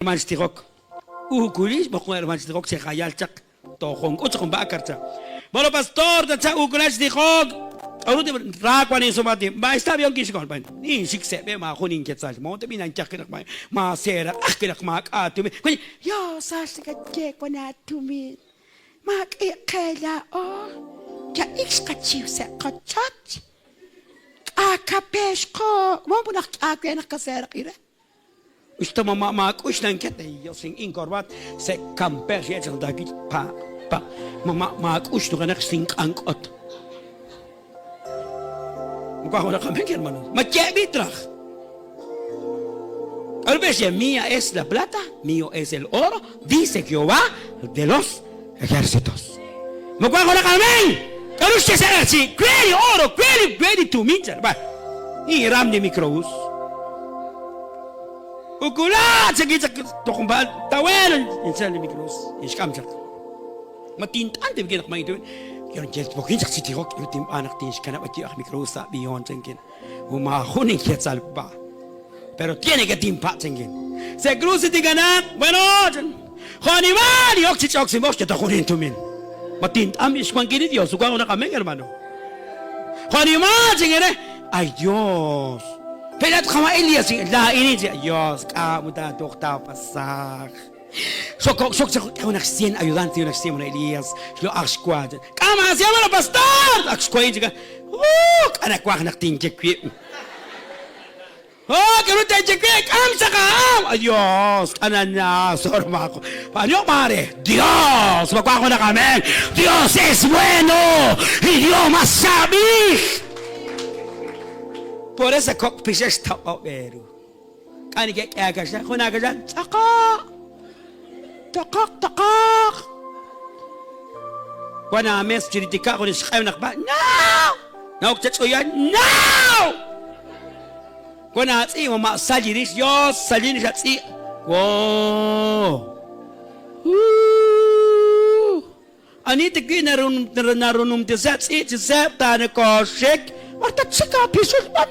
Herman xtijok. Ukulix b'oqon herman xtijok che jayal chaq tojonk'ut chaq junpa akar cha. Bueno pastor tacha ukula xtijok. K'aru ra wan insumati. Ma está bien kixkol. In xik seb'e maajun inketzal. Mo te binan chaq kiraq ma ma sera aj kiraq ma k'a tumin. Yo sal kache wan atumin. Ma k'i qela o. Ya ix qachiw se qochoch. K'a kapex ko. Mo bunaq k'a kwenaq kaseraq ire. Usta ma maak'ux nanket yo sin inkorbat se kamper xi echaq dakil pa pa ma maak'ux nuqanaq sin k'ank'ot. Mukwa amén, hermanos. Ma chebitraj. Al mía es la plata, mío es el oro, dice Jehová de los ejércitos. Mukwa amén. Kweli oro, kweli kweli tumin. Va. Y ram de microbús. Ukula chaki tokumbal tawel insan de microbús. Ishkam chak. Matintante bigyan ak maito. Yon jel pokin chak sitihok yutim anak tin ishkana bati ak microbús sa biyon chengin. Umahunin quetzal pa. Pero tiene que timpa chengin. Se cruce tigana, bueno, Juanimal y oxich oximox que tajunin tumin. Matintam ishkuankini Dios, ukan una amén, hermano. Juanimal chingere, ay Dios. Pero kama Elias la ini Dios, kamuta tukta pasaj. Sok sok sok una 100 ayudantes y una 100 Elías, lo axkwa. Kama se llama pastor. Axkwa inchiga. Kana kwaj nak tinche kwi. Oh, que no te cheque, kamsa Dios, anana, sormako. Paano mare? Dios, magkwako na kami. Dios es bueno y Dios más sabi. Por eso kok pishes tao beru. Kani ke kaya ka siya, kuna ka siya, tsaka. Takak, takak. Wana mes chiritika ko ni shkayo nakba. No! Naok chachuyan, no! Wana atsi mama salirish Dios salirish atsi. Wow. Ani tiki narun narunum tisa tsi tisa ta na ko shek. Marta chika pisul man.